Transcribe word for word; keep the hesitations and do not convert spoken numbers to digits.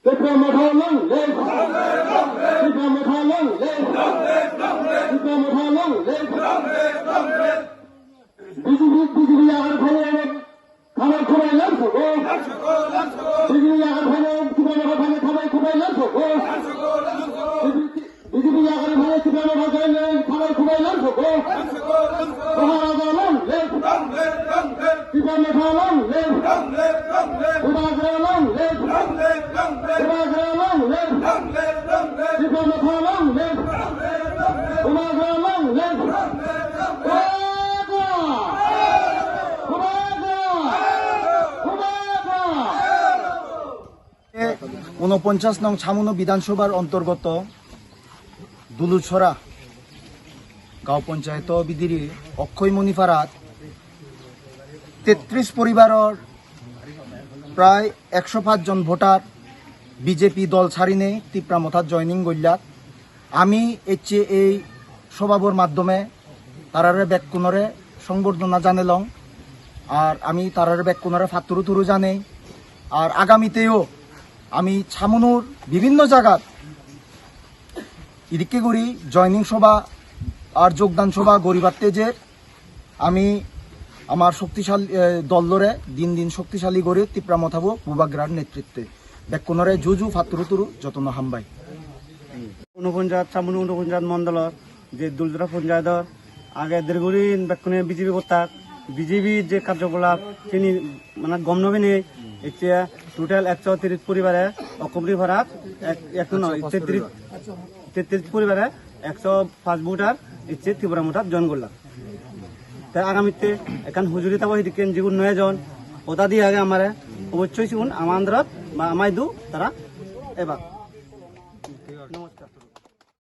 Tipra Motha long live! Tipra Motha long live! Tipra Motha long live! B J P, B J P agar phone thabai khubai lam soko. B J P agar phone, Tipra Motha phone thabai khubai lam soko. B J P agar phone, Tipra Motha phone thabai khubai lam soko. Maharaja long live! Tipra Motha long live! Bubagra long live! Bubagra long live! Tipra Motha long live! Bubagra long live! Bubagra! Bubagra! Bubagra! Unoponchas nong Chamunu Bidhan Sobhar ontorgoto Duluchora gaon ponchayeto bidire Okkhoi Moniparat tetris poribaror prai ekso pach jon voter B J P dol sarinei Tipra Mothat joining gollak. Ami ecche ei sobhabor maddhome tarare bekkunore songbordhona janelong, ar ami tarare bekkunore patturu turu janei, ar agamiteo ami Chamunur bibhinno jagat idikke guri joining sobha ar jogdan sobha goribatte jer. Ami amar shoktishalli, eh, dollore din din shoktishalli gori Tipra Mothabo Bubagrar netritte. Bekkunore juju patturu turu jotono hambai. Unoponchas, Chamunu unoponchas mondolor je Duluchora ponchayedor age dirghodin bekkune B J P gottak, B J P je karjokolap sini mane gom no peinei ecche total ekso tiris poribare Okkhoi Moniparat ek, ekso noi, tetris, tetris poribare ekso pach voter ecche Tipra Mothat join gollak. Te agamitte ekkan hujuli tabo hidikken jigun noi ejon, hoda diye age amare, obossoi sigun ama under-ot ba ama idu tara ebak. Namaskar.